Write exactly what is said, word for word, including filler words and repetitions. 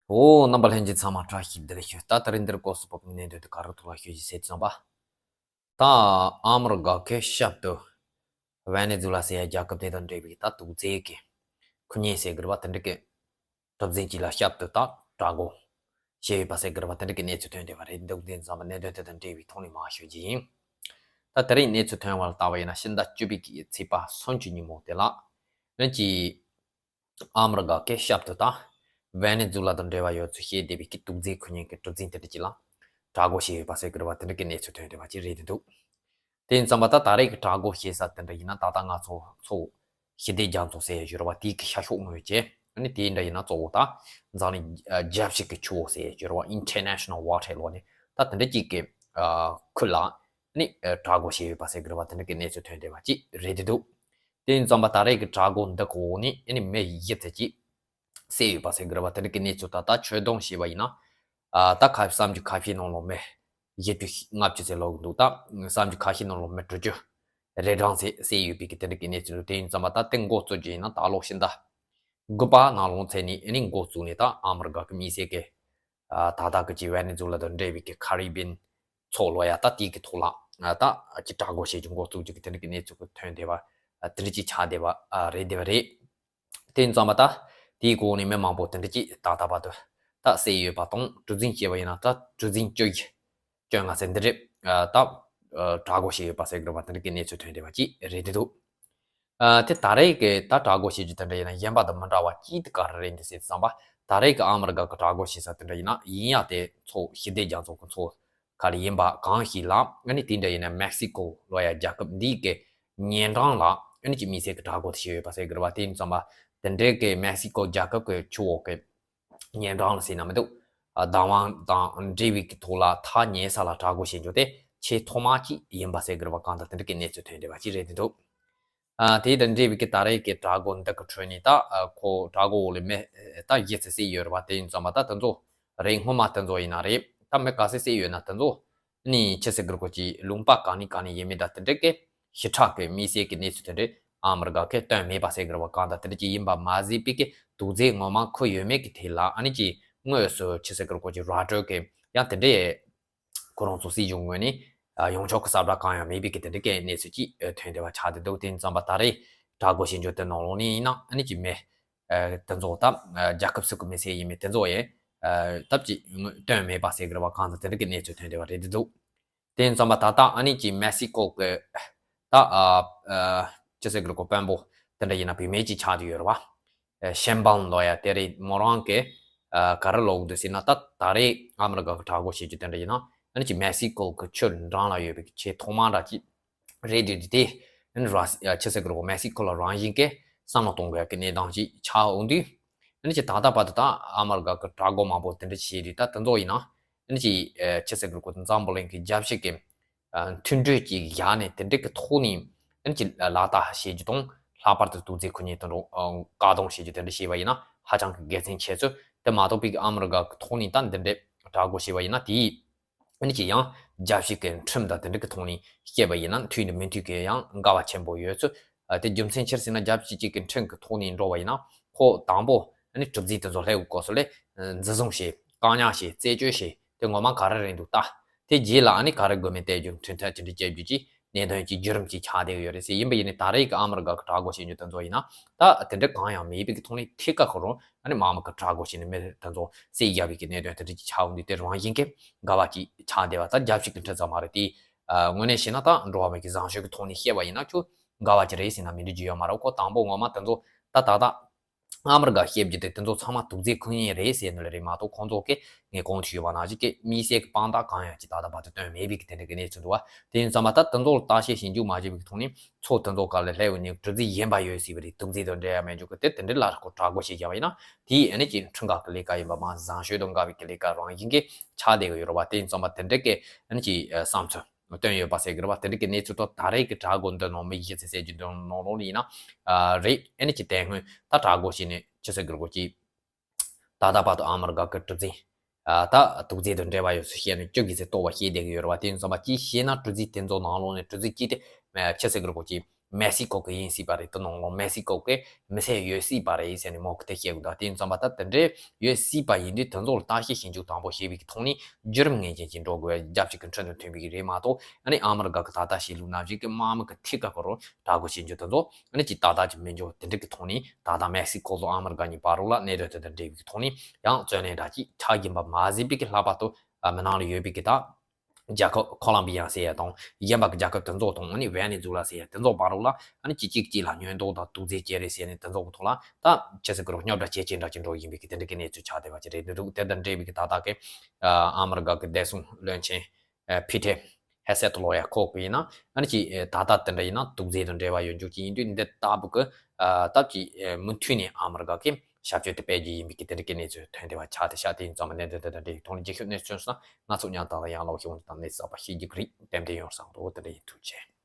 ཨོ། རྣམ་པ་ལྷན་རྒྱས་ཚང་མ་བཀྲ་ཤིས་བདེ་ལེགས་ཞུ། ད་དེ་རིང་འདིར་སྐོར་སུ་བབས་ནས་གནད་དོན་དེ་ག་རུ་ཐུག་ལ་ཞུ་ཞིག་ཟེར་ཙམ་པ། ད་ཨ་མི་རི་ཀ་གི་ཞབས་ཏོག་ཝེ་ནེ་ཛུ་ལ་ཟེར་ཡ་རྒྱལ་ཁབ་དེ་དང་འབྲེལ་བའི་ད་དུག་རྫས་ཀྱི་ཁུ་ཉེ་ཟེར་གི་རེད་པ། དེ་འདྲ་གི་གྲུ་གཟིངས་གཅིག་ལ་ཞབས་ཏོག་ད་དྲག་རྒོལ་བྱས་ཡོད་པ་ཟེར་གི་རེད་པ། དེ་འདྲ་གི་གནས་ཚུལ་ཐོན་བསྡད་པ་རེད། འདུག་དེ་ཙམ་པ་གནད་དོན་དེ་དང་འབྲེལ་བའི་ཐོག་ནས་མར་ཞུ་རྒྱུ་ཡིན། ད་དེ་རིང་གནས་ཚུལ་ཐོན་པ་ལ་བལྟས་པ་ཡིན་ན་ཕྱི་ཟླ་བཅུ་པའི་གི་ཚེས་པ་སུམ་ཅུ་ཉིན་མོ་དེ་ལ་ནི་ཅི། ཨ་མི་རི་ཀ་གི་ཞབས་ཏོག་དང་ཝེ་ནེ་ཛུ་ལ་དང་འབྲེལ་བ་ཡོད་ཚུལ་བཤད་བསྡད་པའི་གི་དུག་རྫས་ཁུ་ཉེ་གི་གྲུ་གཟིངས་དེ་འདྲ་ཅིག་ལ་དྲག་རྒོལ་བྱས་ཡོད་པ་ཟེར་གི་རེད་པ། དེ་འདྲ་གི་གནས་ཚུལ་ཐོན་བསྡད་པ་ཅིག་རེད་འདུག་དེ་ཡིན་ཙམ་པ་ད་ད་རེས་ཀྱི་དྲག་རྒོལ་བྱེད་ས་དེ་འདྲ་ཡིན་ན། ད་ལྟ་ང་ཚོ་ཚོ་ཞི་བདེ་རྒྱ་མཚོ་ཟེར་ཡ་ཡོད་རེད་པ། དེའི་གི་ཤར་ཕྱོགས་ངོས་ཀྱི་ཨ་ནི་དེ་འདྲ་ཡིན་ན་གཙོ་བོ་ད་འཛམ་གླིང་རྒྱལ་སྤྱི་གི་ཆུ་བོ་ཟེར་ཡ་ཡོད་རེད་པ། International Water ལོག་ནས་ད་དེ་འདྲ་ཅིག་གི་ཁུལ་ལ་ཨ་ནི་དྲག་རྒོལ་བྱས་ཡོད་པ་ཟེར་གི་རེད་པ། དེ་འདྲ་གི་གནས་ཚུལ་ཐོན་བསྡད་པ་ཅིག་རེད་འདུག་དེ་ཡིན་ཙམ་པ་ད་རེས་ཀྱི་དྲག་རྒོལ་འདི་གི་འོག་ནས་ཨ་ནི་མི་བཞི་ཙམ་ཅིག་བསད་ཡོད་པ་ཟེར་གི་རེད་པ། དེ་འདྲ་གི་གནས་ཚུལ་ད་ལྟ་ཆོད་སྡོམ་བྱས་པ་ཡིན་ན། ཨ་ད་ཁ་གསུམ་བཅུ་ཁ་ཤས་ནང་ལོགས་མི་བཞི་བཅུ་ལྔ་བཅུ་ཟེར་ལབ་གི་འདུག་ད་གསུམ་བཅུ་ཁ་ཤས་ནང་ལོགས་མི་དྲུག་ཅུ་རེ་གྲངས་ཟེར་བསད་ཡོད་པའི་གི་དེ་འདྲ་གི་གནས་ཚུལ་འདུག་དེ་ཡིན་ཙམ་པ་ད་དེ་འགོ་བཙུགས་རྒྱུ་ཡིན་ན་ད་ལོ་ཕྱི་ཟླ་དགུ་པ་ནང་ལོགས་ཚེས་ནས་ཨ་ནི་འགོ་བཙུགས་ནས་ད་ཨ་མི་རི་ཀ་གི་དམིགས་བསལ་གི་ཨ་ད་ལྟ་གི་ཅིག་ཝེ་ནེ་ཛུ་ལ་དང་འབྲེལ་བའི་གི་ཁ་རི་བི་ཡན་མཚོ་ལོགས་ཡ་ད་དེའི་གི་ཐོག་ལ་ཨ་ད་ཅིག་དྲག་རྒོལ་བྱེད་རྒྱུ་འགོ་བཙུགས་རྒྱུ་གི་དེ་འདྲ་གི་གནས་ཚུལ་གི་ཐོན་བསྡད་པ། ཨ་དེ་འདྲ་ཅིག་ཆགས་བསྡད་པ་ཨ་རེད་བསྡད་པ་རེད། དེ་ཡིན་ཙམ་པ་ད་དེའི་གོང་ནས་མི་མང་པོ་དེ་འདྲ་ཅིག་ད་ལྟ་བར་དུ་ད་བསད་ཡོད་པ་དང་། གྲུ་གཟིངས་བྱས་པ་ཡིན་ན་ད་གྲུ་གཟིངས་བཅོ་བརྒྱད་བཅོ་ལྔ་ཟེར་འདི་རེད། ཨ་ད་ཨ་དྲག་རྒོལ་བྱས་ཡོད་པ་ཟེར་གི་རེད་པ། དེ་འདྲ་གི་གནས་ཚུལ་ཐོན་བསྡད་པ་ཅིག་རེད་བསྡད་འདུག་ཨ་དེ་ད་རེས་ཀྱི་ད་དྲག་རྒོལ་བྱེད་རྒྱུ་དེ་འདྲ་ཡིན་ན་གཞན་པ་དང་མི་འདྲ་བ་ཅིག་དེ་ག་རེ་རེད་འདུག་ཟེར་བསམ་པ། ད་རེས་ཀྱི་ཨ་མི་རི་ཀ་གི་དྲག་རྒོལ་བྱེད་ས་དེ་འདྲ་ཡིན་ན་ཡིན་ཡ་དེ་མཚོ་ཞི་བདེ་རྒྱ་མཚོ་གི་མཚོ་ག་རེ་ཡིན་པ་གང་ཞིག་ལ་ཨ་ནི་དེ་འདྲ་ཡིན་ན་མེག་སི་ཀོ་ལོ་ཡ་རྒྱལ་ཁབ་འདིའི་གི་ཉེ་འགྲམ་ལ་ཨ་ནི་ཅིག་དམིགས་བསལ་གྱི་དྲག་རྒོལ་དེ་བྱས་ཡོད་པ་ཟེར་གི་རེད་པ། དེ་ཡིན་ཙམ་པ་དེ་འདྲའི་གི་མེག་སི་ཀོ་རྒྱལ་ཁབ་ཀྱི་ཆུ་འོག་གི་ཉེ་འགྲམ་ལ་ཟེར་ན་མི་འདུག་ཨ་བདག་དབང་དང་འབྲེལ་བའི་གི་ཐོག་ལ་ཐག་ཉེ་ས་ལ་དྲག་རྒོལ་བྱེད་རྒྱུ་དེ་ཆེས་ཐོག་མ་ཅིག་ཡིན་པ་ཟེར་གི་རེད་པ། གང་ལྟར་དེ་འདྲ་གི་གནས་ཚུལ་ཐོན་བསྡད་པ་ཅིག་རེད་འདུག་ཨ་དེ་དང་འབྲེལ་བའི་གི་ད་རེས་ཀྱི་དྲག་རྒོལ་འདི་གི་ཁྲོད་ནས་ད་ཨ་ཁོ་དྲག་རྒོལ་འོག་ལ་མི་ད་བཞི་ཙམ་བསད་ཡོད་རེད་པ། དེ་ཡིན་ཙམ་པ་ད་དེ་ཚོ་རེད། སྔོན་མ་དེ་ཚོ་ཡིན་ན་རེད། ད་མི་ག་ཚོད་བསད་ཡོད་ན་དེ་ཚོ་ནི་ཆི་ཟེར་གི་རེད། ཁོ་ཅིག་ལུང་པ་གང་ནས་གང་ནས་ཡིན་མིན་ད་དེ་འདྲ་གི་ཞིབ་ཕྲ་གི་དམིགས་བསལ་གི་གནས་ཚུལ་དེ་འདྲ་ཨ་མི་རི་ཀ་གིས་བཏོན་མེད་པ་ཟེར་གི་རེད་པ། གང་ལྟར་དེ་འདྲ་ཅིག་ཡིན་པ་མ་ཟད་པའི་གི་དུག་རྫས་ངོ་མ་ཁུར་ཡོད་མེད་གི་ཐད་ལ་ཨ་ནི་ཅིག་དངོས་སུ་ཆི་ཟེར་གི་རེད། ཁོ་ཅིག་ར་སྤྲོད་གི་ཡང་དེ་འདྲའི་ཁོ་རང་ཚོ་སྲིད་གཞུང་ངོས་ནས་ཡོངས་ཁྱབ་ཀྱི་གསལ་བསྒྲགས་གང་ཡང་མེད་པའི་གི་དེ་འདྲ་གི་གནས་ཚུལ་ཅིག་ཐོན་བསྡད་པ་ཆགས་བསྡད་འདུག་དེ་ཡིན་ཙམ་པ་ད་རེས་དྲག་རྒོལ་བྱེད་རྒྱུ་དེ་ནང་ལོགས་ནས་ཡིན་ན་ཨ་ནི་ཅིག་མི་དེ་ཚོ་ད་རྒྱལ་ཁབ་སུ་གི་མི་སེར་ཡིན་མིན་དེ་ཚོ་ཡང་སྟབས་ཅིག་བཏོན་མེད་པ་ཟེར་གི་རེད་པ། གང་ལྟར་དེ་འདྲ་གི་གནས་ཚུལ་ཐོན་བསྡད་པ་རེད་འདུག་དེ་ཡིན་ཙམ་པ་ད་ལྟ་ཨ་ནི་ཅིག་མེག་སི་ཀོ་གི་ད་ཨ་ཨ་ཅི་ཟེར་གི་རེད། ཁོ་དཔོན་པོ་དེ་འདྲ་ཡིན་ན་བུད་མེད་ཅིག་ཆགས་བསྡད་ཡོད་རེད་པ། ཨ་ཤན་བན་ལོ་ཡ་དེ་རེད། མོ་རང་གི་ཨ་ག་རེ་ལབ་འདུག་ཟེར་ན། ད་ད་རེས་ཨ་མི་རི་ཀ་གི་དྲག་རྒོལ་བྱེད་རྒྱུ་དེ་འདྲ་ཡིན་ན་ཨ་ནི་ཅིག་མེག་སི་ཀོ་གི་ཆུ་འགྲམ་ལ་ཡོད་པའི་ཆེས་ཐོག་མ་འདྲ་ཅིག་རེད་འདུག་དེ་ཨ་ནི་ར་ཨ་ཅི་ཟེར་གི་རེད། མེག་སི་ཀོ་ལ་རང་བཞིན་གྱིས་བསམ་བློ་གཏོང་དགོས་ཀྱི་གནས་སྟངས་ཅིག་ཆགས་འོང་དུས། ཨ་ནི་ཅིག་ད་ལྟ་བར་དུ་ད་ཨ་མི་རི་ཀ་གི་དྲག་རྒོལ་མང་པོ་དེ་འདྲ་བྱས་དུས། ད་དེ་ཚོ་ཡིན་ན་ཨ་ནི་ཅིག་ཨ་ཅི་ཟེར་གི་རེད། ཁོ་འཛམ་བུ་གླིང་གི་རྒྱལ་སྤྱི་གི་ཨ་མཐུན་གྲོས་ཅིག་བཞག་ནས་དེ་འདྲ་གི་ཐོག་ནས་ཨ་ནི་ཅིག་ལག་བསྟར་བྱེད་རྒྱུ་དང་། ལྷག་པར་དུ་དུག་རྫས་ཁུ་ཉེ་དེ་འདྲ་ཨ་བཀག་སྡོམ་བྱེད་རྒྱུ་དེ་འདྲ་བྱས་པ་ཡིན་ན་ཧ་ཅང་གི་དགེ་མཚན་ཆེ་ཚུལ། དེ་མ་གཏོགས་པའི་ཨ་མི་རི་ཀ་གི་ཐོག་ནས་ད་འདི་འདྲའི་དྲག་རྒོལ་བྱས་པ་ཡིན་ན་དེའི་ཨ་ནི་ཅིག་ཡང་རྒྱལ་སྤྱི་གི་ཁྲིམས་དང་དེ་འདྲ་གི་ཐོག་ནས་བཤད་པ་ཡིན་ན་མཐུན་དང་མི་མཐུན་གི་ཡང་འགལ་བ་ཆེན་པོ་ཡོད་ཚུལ། ཨ་དེ་རྒྱུ་མཚན་ཅི་རེད་ཟེར་ན། རྒྱལ་སྤྱི་གཅིག་གི་ཁྲིམས་ཀྱི་ཐོག་ནས་འགྲོ་བ་ཡིན་ན་ཁོ་དང་པོ་ཨ་ནི་གྲུ་གཟིངས་དེ་ཚོ་སླེབས་དགོས་སྐབས་སུ་ལ་འཛིན་བཟུང་བྱས། བཀག་ཉར་བྱས། རྩད་གཅོད་བྱས། དེ་ངོ་མ་ག་རེ་རེད་འདུག་ལྟ། དེ་རྗེས་ལ་ཨ་ནི་ག་རེ་དགོས་མིན་བལྟས་རྒྱུ། མཐུན་ཐབས་ཅི་འདྲ་བྱེད་རྒྱུ་ཅིག་གནད་དོན་གྱི་བརྒྱུད་རིམ་ཅིག་ཆགས་བསྡད་ཀྱི་ཡོད་རེད་ཟེར། ཡིན་པ་ཡིན་ནའི་ད་རེས་ཀྱི་ཨ་མི་རི་ཀ་གི་དྲག་རྒོལ་བྱེད་རྒྱུ་དེ་ཚོ་ཡིན་ན་ད་དེ་འདྲ་གང་ཡང་མེད་པའི་གི་ཐོག་ནས་ཐད་ཀར་ཁོ་རང་ཨ་ནི་དམག་མི་གི་དྲག་རྒོལ་བྱས་ནས་མི་དེ་ཚོ་བསད་བཞག་པའི་གི་གནད་དོན་དེ་འདྲ་ཅིག་ཆགས་འོང་དུས། དེ་རང་བཞིན་གྱི་འགལ་བ་ཅིག་ཆགས་བསྡད་པ། ད་རྒྱལ་སྤྱི་གི་ཁྲིམས་ཙམ་མ་རེད་དེ། ཨ་དངོས་གནས་བྱས་ན་ད་འགྲོ་བ་མི་གི་བཟང་སྤྱོད་ཀྱི་ཐོག་ནས་བཤད་པ་ཡིན་ན་ཁྱོད་འགལ་བ་ཅིག་རེད་ཟེར་ན་མི་འགྲིག་རྒྱུ་ཡོད་མ་རེད། ཁོ་དང་པོ་ངོ་མ་དེ་ཚོ་ད་ད་ད་ཨ་མི་རི་ཀ་བཤད་རྒྱུ་དེ་དེ་ཚོ་ཚང་མ་དུག་རྫས་ཁུ་ཉེ་རེད་ཟེར་ནི་རེད་མ་གཏོགས། ཁོང་ཚོ་གིས་ངས་གོང་དུ་ཞུས་པ་ནང་བཞིན་གྱི་དམིགས་བསལ་གྱི་དཔང་རྟགས་གང་ཡང་ཅིག་ད་ལྟ་བར་དུ་བཏོན་མེད་པའི་གི་དེ་འདྲ་གི་གནས་ཚུལ་འདུག་བ། དེ་ཡིན་ཙང་མ་ད་དེ་ཚོ་ལ་བརྟག་དཔྱད་ཞིབ་འཇུག་མ་བྱས་པའི་གི་ཐོག་ནས་མཚོ་དེ་ཚོ་ག་ལ་སླེབས་ཡོད་ནས་གྲུ་གཟིངས་ཡིན་པ་ཡོད་སྲིད་པ་རེད། དུག་རྫས་དང་འབྲེལ་ཡ་མེད་རྒྱུ་གི་དེ་དེ་འདྲ་ལ་ཁོ་དྲག་རྒོལ་བྱས་བཞག་པ་ཡིན་ན་དེ་ཨ་ནི་ཅིག་ཁྲིམས་འགལ་གྱི་ལས་ཀ་ཡིན་པ་མ་ཟད་བཟང་སྤྱོད་དང་འགལ་བའི་གི་ལས་ཀ་རང་བཞིན་གྱི་ཆགས་བསྡད་ཀྱི་ཡོད་རེད་བ། དེ་ཡིན་ཙང་མ་དེ་འདྲ་གི་ཨ་ནི་ཅིག་བསམ་ཚུལ་བཏོན་ཡོད་པ་ཟེར་གི་རེད་བ། དེ་འདྲ་གི་གནས་ཚུལ་ཐོག་ད་རེས་ཀྱི་དྲག་རྒོལ་འདི་ནང་མི་བཞི་ཙམ་བསད་རྒྱུ་འདི་ནང་ལོགས་ནས་ཡིན་ན་ཨ་རེད། ཨ་ནི་ཅིག་དེ་སྔོན་ད་དྲག་རྒོལ་བྱས་ནས་ཆི་ཟེར་གི་རེད། ཁོ་ཅིག་ད་ལྟ་བར་དུ་ཨ་མི་རི་ཀ་གི་གྲུ་གཟིངས་ཨ་ད་དུག་རྫས་དང་འབྲེལ་བ་ཡོད་ཚུལ་བཤད་ནས་བཅུ་གི་ཚེ་ལྟོ་བ་བཤད་བསྡད་ཀྱི་ཡོད་རེད་བ། དེ་ཡིན་ཙང་མ་ཅིག་བཤད་ན་གྲུ་གཟིངས་དེ་ཚོ་ནང་ལོགས་ནས་གྲུ་གཟིངས་གཅིག་དེ་ཆི་ཟེར་གི་རེད། ཁོ་ཅིག་ མེག་སི་ཀོ་གི་ཡིན་སྲིད་པ་རེད། དེ་ནང་ལོགས་མེག་སི་ཀོ་གི་མི་སེར་ཡོད་སྲིད་པ་རེད་ཟེར་ནས་མོ་གི་དེ་བཤད་གི་འདུག་དེ་ཡིན་ཙམ་པ་ད་དེ་འདྲའི་ཡོད་སྲིད་པ་ཡིན་དུས་དེ་ཚོ་ལ་བརྟག་དཔྱད་ཞིབ་འཇུག་དང་པོ་བྱས་པའི་གི་ཐོག་ནས་བརྒྱུད་རིམ་ངེས་ཅན་ཅིག་འགྲོ་དགོས་པའི་རྒྱབ་ཅིག་གི་འཕྲོ་དང་མཐུན་པའི་གི་རེད་མ་གཏོགས། ཨ་ནི་ཨ་མི་རི་ཀ་གི་ད་ལྟ་བཤད་ལུགས་ནང་བཞིན་གི་དམག་མི་གི་ཐད་ཀ་གི་རོ་དྲག་རྒོལ་བྱེད་རྒྱུ་དེ་ཚོ་ཨ་ནི་ཅིག་ཏག་ཏག་ཅིག་མི་འགྱོ། དེ་འདྲ་གི་ཐོག་ནས་ད་ལྟ་མེག་སི་ཀོ་དང་ཨ་མི་རི་ཀ་གཉིས་བར་ལ་གནས་སྟངས་དེ་དང་འབྲེལ་བའི་གི་ཐོག་ནས་ཡང་རྩོད་གླེང་འདྲ་ཅིག་ཆགས་ཀྱིན་པ་མ་ཟད་པའི་གི་ལྷག་པར་དུ་ཨ་མི་ནང་ལ་ཡོད་པའི་གི་ད། རྒྱལ་ཁབ་ཁོ་ལམ་བི་ཡ་ཟེར་ཡ་དང་། གཞན་པ་གི་རྒྱལ་ཁབ་དེ་ཚོ་དང་ཨ་ནི་ཝེ་ནེ་ཛུ་ལ་ཟེར་ཡ་དེ་ཚོ་བར་ལ་ཨ་ནི་གཅིག་གཅིག་གཅིག་ལ་ཉེན་རྟོག་དང་དུག་རྫས་སྤྱད་རེས་ཟེར་ནས་དེ་ཚོ་གི་ཐོག་ལ་ད་ཆི་ཟེར་གི་རོ་རྙོག་དྲ་ཇེ་ཆེ་འདྲ་ཅིག་འགྲོ་ཡིན་པའི་གི་དེ་འདྲ་གི་གནས་ཚུལ་ཆགས་བསྡད་པ་ཅིག་རེད་འདུག་དེ་དང་འབྲེལ་བའི་གི་ད་ལྟ་གི་ཨ་མི་རི་ཀ་གི་བདེ་སྲུང་བློན་ཆེན་ཨ་ཕི་ཏེ་ཧེ་སེད་ལོ་ཡ་ཁོ་གི་ཡིན་ན་ཨ་ནི་ཅིག་ཨ་ད་ལྟ་དེ་འདྲ་ཡིན་ན་དུག་རྫས་དང་འབྲེལ་བ་ཡོད་རྒྱུ་ཅིག་ཡིན་དུས་འདི་ལྟ་བུ་གི་ཨ་སྟབས་ཀྱིས་ཨ་མུ་མཐུད་ནས་ཨ་མི་རི་ཀ་གི་ཞབས་ཞུ་དེ་སྤེལ་རྒྱུ་ཡིན་པའི་གི་དེ་འདྲ་གི་གནས་ཚུལ་ཐོན་བསྡད་པ་ཆགས་བསྡད་ཤག་དེ་ཡིན་ཙང་མ་གནད་དོན་དེ་དང་འབྲེལ་བའི་ཐོག་ནས་རྒྱུན་ཤུགས་གནས་ཚུལ་སོང་ན་ང་ཚོ་ཉམས་དང་ཡང་ལོག་ཤེས་འོང་དང་གནས་ཚུལ་གསར་པ་ཤེས་རྒྱུ་གི་རེད། ཏན་ཏན་ཡོང་བསམ་འདུག་དེ་འདྲ་ཡིན། ཐུགས་རྗེ་ཆེ།